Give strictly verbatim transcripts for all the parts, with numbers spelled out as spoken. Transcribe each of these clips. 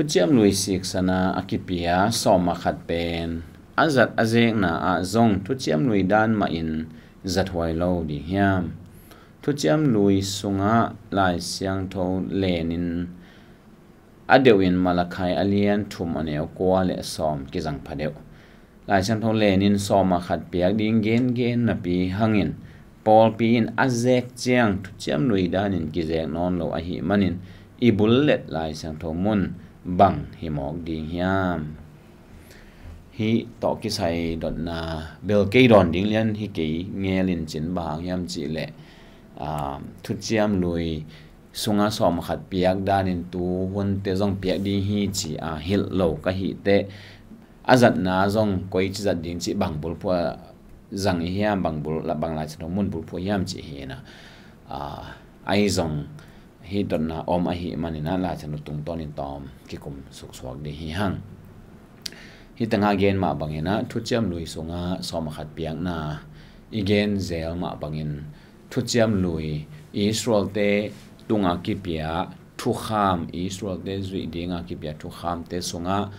Thuciam Lui siksana a kipia sawm ah khat pen a zat a zekna ah zong Thuciam Lui dan mahin zathuai lo ding hiam? Thuciam Lui sungah Lai Siangtho lenin a deuhin Malakhai a lian thum a neu kua le sawm kizang pha deuh. Lai Siangtho lenin sawm ah khat piak ding gengen napi hangin pawlpi in a zek ciang Thuciam Lui danin kizek nawn lo ahih manin i bullet Lai Siangtho mun bang hi mawk ding hiam? Hih tawh kisai dotna bel kei dawn ding lian hi kei ngelin cin bang hiam cihleh, aa, Thuciam Lui sungah sawm ah khat piak danin tu hunte zong piak ding hi ci a hilh lo ka hih teh a zatna zong koici zat ding cih bang bulphuh zang i hiam, bang bul, bang Lai Siangtho mun bulphuh hiam cih hi na. Aa, ahi zong hih dotna om ahih manin ah Lai Siangtho tungtawnin tawm kikum suksuak ding hi hang. Hih tengah gen mah bangin ah Thuciam Lui sungah sawm ah khat piakna i gen zel mah bangin Thuciam Lui Israelte tungah kipia thukham, Israelte zuih dingah kipia thukhamte sungah,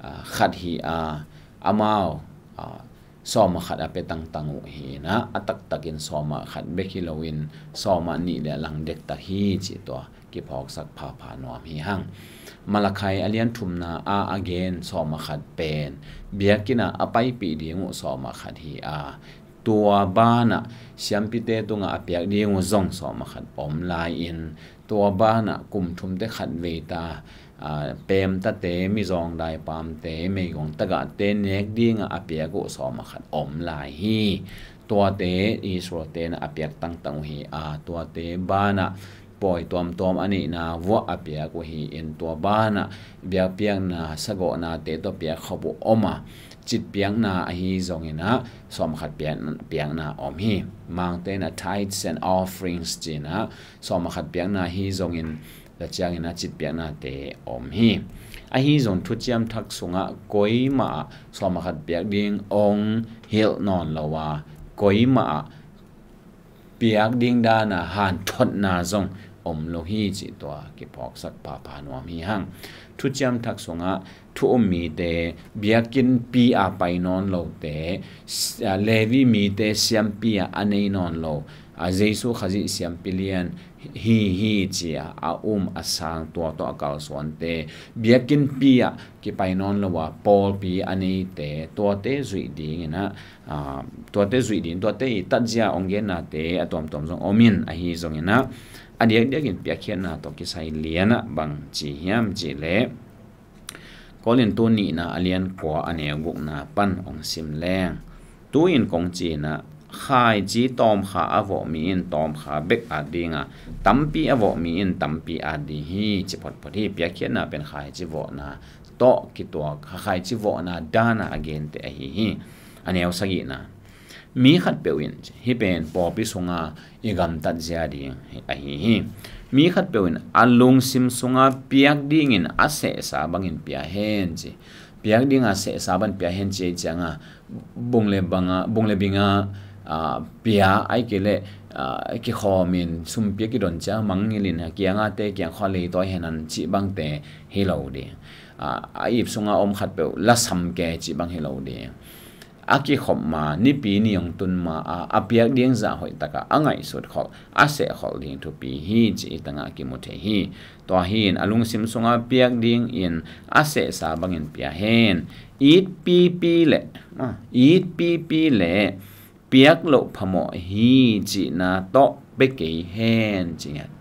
aa, khat hi a, amau, aa, sawm ah khat a pia tangtang uh hi na, a taktakin sawm ah khat bek hi loin sawm ah nih le a lang dektak hi cih tua kiphawksak phapha nuam hi hang. Malakhai a lian thumna a a gen sawm ah khat pen biakinn ah a paipih ding uh sawm ah khat hi a, tua banah siampite tungah a piak ding uh zong sawm ah khat om lai-in, tua banah kum thumte khat vei ta, aa, pemtate, mizawng daipamte, meigong tagahte nek dingah a piak uh sawm ah khat om lai hi. Tuate Israelte na a piak tangtang uh hi a, tuate banah pawi tuamtuam a neihna vuah a piak uh hi in, tua banah biakpiakna sagawhnate tawh piak khop uh om a, citpiakna ahi zongin ah sawm ah khat piak, piakna om hi. Mangte na tithes and offerings cih na sawm ah khat piakna ahi zongin, tua ciangin ah citpiaknate om hi. Ahi zong Thuciam Thak sungah koimah ah sawm ah khat piak ding ong hilh nawn lo a, koimah ah piak ding dana hanthotna zong om lo hi cih tua kiphawksak phapha nuam hi hang. Thuciam Thak sungah thu um mite, biakinnpi a pai nawn lote, s-, aa, Levi mite siampi ah a nei nawn lo, aa, Jesu Khazih siampi lian hi hi ci a a um a sang, tua tawh a kalsuante, biakinnpi ah kipai nawn lo a pawlpi a neite, tuate zuih dingin ah, aa, tuate zuih ding, tuate i tatzia ong gennate a tuamtuam zong om in, ahi zongin ah a diakdiakin piakkhiatna tawh kisai lian ah bang ci hiam cihleh, Korintu nihna a lian kua a neu gukna pan ong sim leng, tu-in kong ci-in ah, khaici tawmkha a vawh mi in tawmkha bek at ding a, tampi a vawh mi in tampi at ding hi, ci photphot hi. Piakkhiatna pen khaici vawhna tawh kituak, khaici vawhna dana a gente ahi hi. A neu sagihna, mi khatpeuh in, hih pen pawlpi sunga i gamtat zia ding ahi hi. Mi khatpeuh in a lungsim sunga piak dingin a sehsa bangin pia hen ci. Piak dinga sehsa bang pia hen ci cianga, bung le banga, bung le binga, aa, pia, ahih kei leh, aa, kikhawmin sum pia kidon ciang mangngilh in a kiangate kiang khua leitawi hen an cih bangte hi lo ding. Aa, a ip sunga om khatpeuh lasam ke cih bang hi lo ding. A kikhop ma, nipi ni hong tun ma a, a piak ding zah hoih taka a ngaihsut kholh, a seh kholh ding thupi hi ci i tangah kimu thei hi. Tua hi in a lungsim sunga piak dingin a sehsa bangin pia hen. It pipi le, ah, it pipi le piak loh phamawh hi cihna tawh pia kei hen ci ngiat.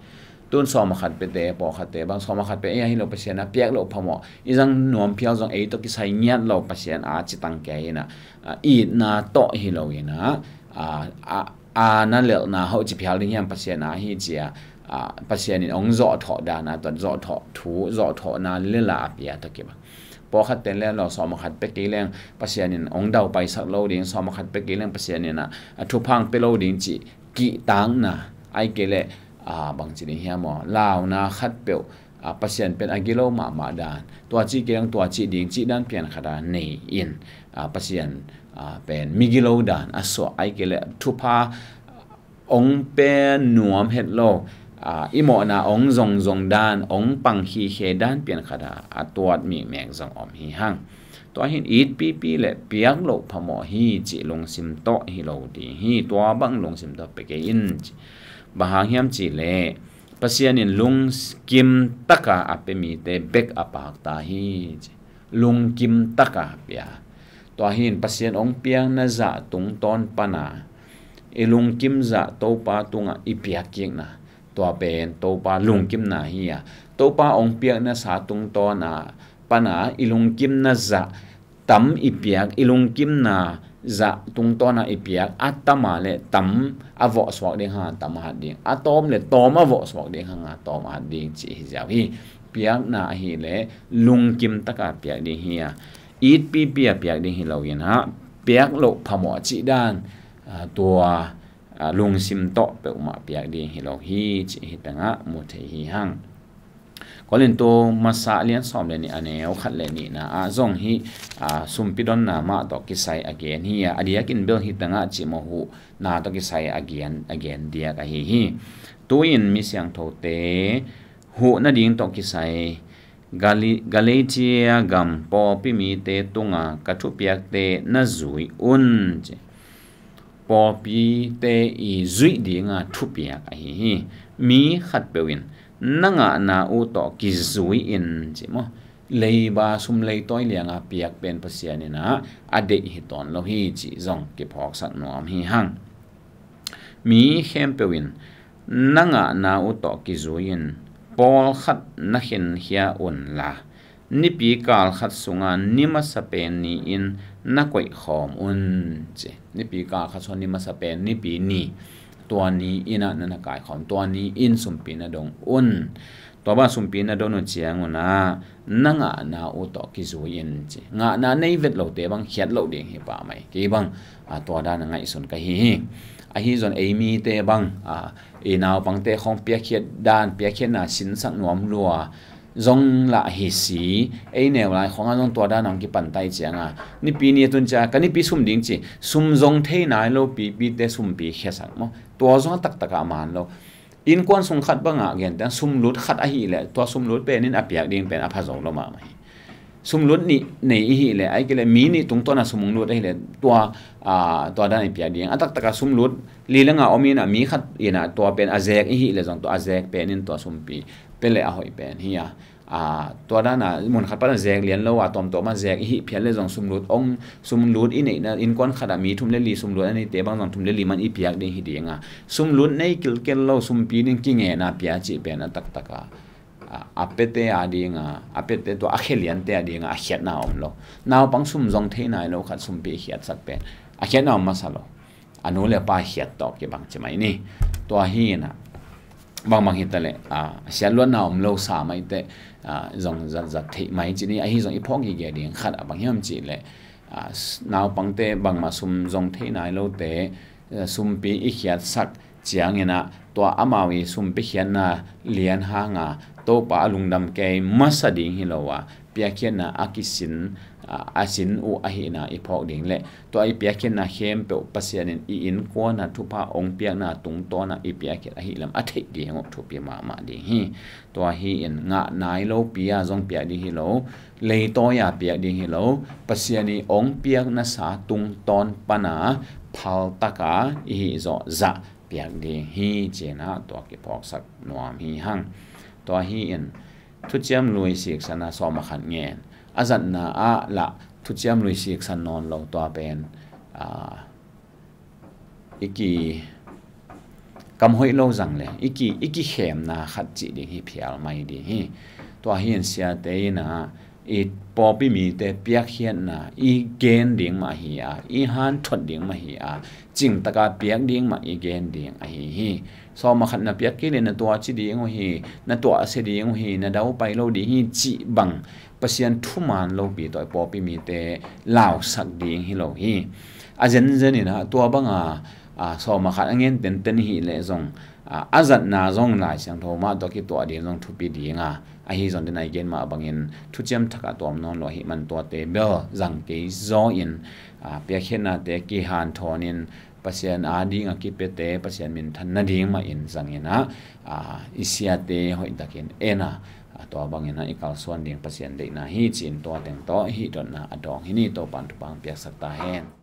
Tun sawm a khat piate, pawlkhatte bang sawm a khat pia, ei ahi lo Pasian a piak loh phamawh, i zang nuam phial zong ei tawh kisai ngiat lo Pasian a ci tang kei hi na, a, itna tawh hi lo hi na, a, a, a na lelhna hoih ci phial ding hiam Pasian a hi ci a, a, Pasian in hong zawhthawh dan a, tua zawhthawh thu, zawhthawhna lel a pia tawh kibang. Pawlkhatte le lo sawm a khat pia kei leng Pasian in hong daupaisak lo ding, sawm a khat pia kei leng Pasian in a, a thupha hong pia lo ding cih kihtakna, ahih kei leh, a, bang ci ding hiam aw, launa khatpeuh, a, Pasian pen a gilo mahmah dan, tua cih kei leng tua cih ding cih dan pian khat a nei in, a, Pasian, a, pen migilo dan a suah, ahih kei leh thupha hong pia nuam het lo, a, i mawhna ong zongzong dan, ong pang khikhe dan pian khat a, a tuat mikmek zong om hi hang. Tua hin itpipi le piak loh phamawh hi cih lungsim tawh hi lo ding hi, tua bang lungsim tawh pia kei in ci. Bang hang hiam cih leh Pasian in lungkim taka a pia mite bek a pakta hi ci. Lungkim taka pia. Tua hin Pasian ong piakna zah tungtawn pana i lungkim zah Topa tungah i piak kikna, tua pen Topa lungkimna hi a, Topa ong piakna sa tungtawn a pana i lungkimna zah tam i piak, i lungkimna zah tungtawn a i piak, a tam a le tam a vawh suak ding hang a tam a hat ding, a tawm le tawm a vawh suak ding hang a tawm a hat ding ci hi ziau hi. Piakna ahih leh lungkim taka piak ding hi a, itpipi a piak ding hi lo in ah, piak loh phamawh cih dan, a, tua, a, lungsim tawh peuhmah piak ding hi lo hi cih hi tangah mu thei hi hang. Korintu masa lian sawm le nih a neu khat le nihna ah zong hih, a, sumpi donna mah tawh kisai a gen hi a, a diakin bel hi tangah cimawh huhna tawh kisai a gen, a gen diak ahi hi. Tu-in mi siangthote huh nading tawh kisai Gali-, Galatia gam pawlpi mite tunga ka thupiakte na zui un ci. Pawlpite i zuih dinga thupiak ahi hi. Mi khatpeuh in na ngahna uh tawh kizui in ci maw. Leiba sum leitawi lianga piak pen Pasian in ah a deih hi tawn lo hi cih zong kiphawksak nuam hi hang. Mi khempeuh in na ngahna uh tawh kizui in pawlkhat na khenkhia unla, nipi kal khat sunga ni masa pen ni-in na koihkhawm un ci. Nipi kal khat sunga ni masa pen nipi ni, tua ni-in ah na na kaikhawm, tua ni-in sumpi na dong un. Tua bang sumpi na don uh ciangun ah na ngahna uh tawh kizui in ci. Ngahna nei vet lote bang khiat loh ding hi pah mai. Kei bang, a, tua dan a ngaihsun ka hi hi. Ahi zong ei mite bang, a, ei naupangte khawng piakkhiat dan, piakkhiatna sinsak nuam lua zong lah hi si, ei neu lai khawng a zong tua dan a hong kipan tai cianga nipi ni a tun cia ka nipi sum ding ci, sum zong thei nai lo pipite sumpi khiasak maw. Tua zong a taktak a man lo. Innkuan sung khat bangah genteng sumlut khat ahih leh tua sumlut penin a piak ding pen a pha zo lo mahmah hi. Sumlut nih nei ihih leh, ahih kei leh mi nih tungtawn a sum hong lut ahih leh tua, a, tua dan i piak ding. A taktak a sumlut li le nga om in ah mi khat in ah tua pen a zek ihih leh zong tua a zek penin tua sumpi pia leh a hoih pen hi a. A, tua dan a mun khat pan a zek lian lo a, tawmtawm a zek ihih phial leh zong sumlut ong, sumlut i neihna innkuan khat ah mi thum le li sumlut a neite bang zong thum le li man i piak ding hi ding a. Sumlut nei kilkel lo sumpi ding kingen a pia cih pen a taktak a, a, a piate a ding a, a piate tua a khe liante a ding a, a khiatna om lo. Naupang sum zong thei nai lo khat sumpi khiatsak pen a khiatna om masa lo. A nu le pa khiat tawh kibang ci mai ni. Tua hi in ah, bangbang hi ta leh, a, siatluatna om lo sa mai teh, a, zong zatzat theih mai ci ni. Ahi zong i phawk gige ding khat a bang hiam cih leh, a, s-, naupangte bangmah sum zong thei nai lote, a, sumpi i khiatsak ciangin ah tua amau i sumpi khiatna lian hanga Topa a lungdam kei masa ding hi lo a, piakkhiatna a kisin, a, a sin uh ahihna i phawk ding le tua i piakkhiatna khempeuh Pasian in i innkuan a thupha ong piakna tungtawn a i piakkhiat ahih lam a theih ding uh thupi mahmah ding hi. Tua hi in ngah nai lopi a zong piak ding hi lo, leitawi a piak ding hi lo, Pasian i ong piakna sa tungtawn pana phaltaka i hih zawh zah piak ding hi ci-in ah tua kiphawksak nuam hi hang. Tua hi in thuciam lui siksan a sawm a khat ngen. A zatna ah lah thuciam lui siksan nawn lo tua pen, a, i ki kam hoih lo zang le i ki, i kikhemna khat cih ding hi phial mai ding hi. Tua hi in siate in ah i pawlpi mite piakkhiatna i gen ding mah hi a, i hanthot ding mah hi a, cingtaka piak ding mah i gen ding ahi hi. Sawm a khat na piak kei le na tua ci ding uh hi, na tua a sia ding uh hi, na daupai lo ding hi cih bang Pasian thuman lopi tawh i pawlpi mite lausak ding hi lo hi. A zenzen in ah tua banga, a, sawm a khat a ngen tenten hi leh zong, a, a zatna zong Lai Siangtho mah tawh kituah ding zong thupi ding a, ahi zong den a i gen mah bangin thuciam thakah tuam nawn lo ahih man tuate bel zang kei zaw in, a, piakkhiatnate kihanthawn in, Pasian ading a kipiate Pasian minthan nading mah in zangin ah, a, i siate hoihtakin en a, a, tua bangin ah i kalsuan ding Pasian deihna hi ci-in tua teng tawh hih dotna a dawng hi ni. Topan thupha piaksak ta hen.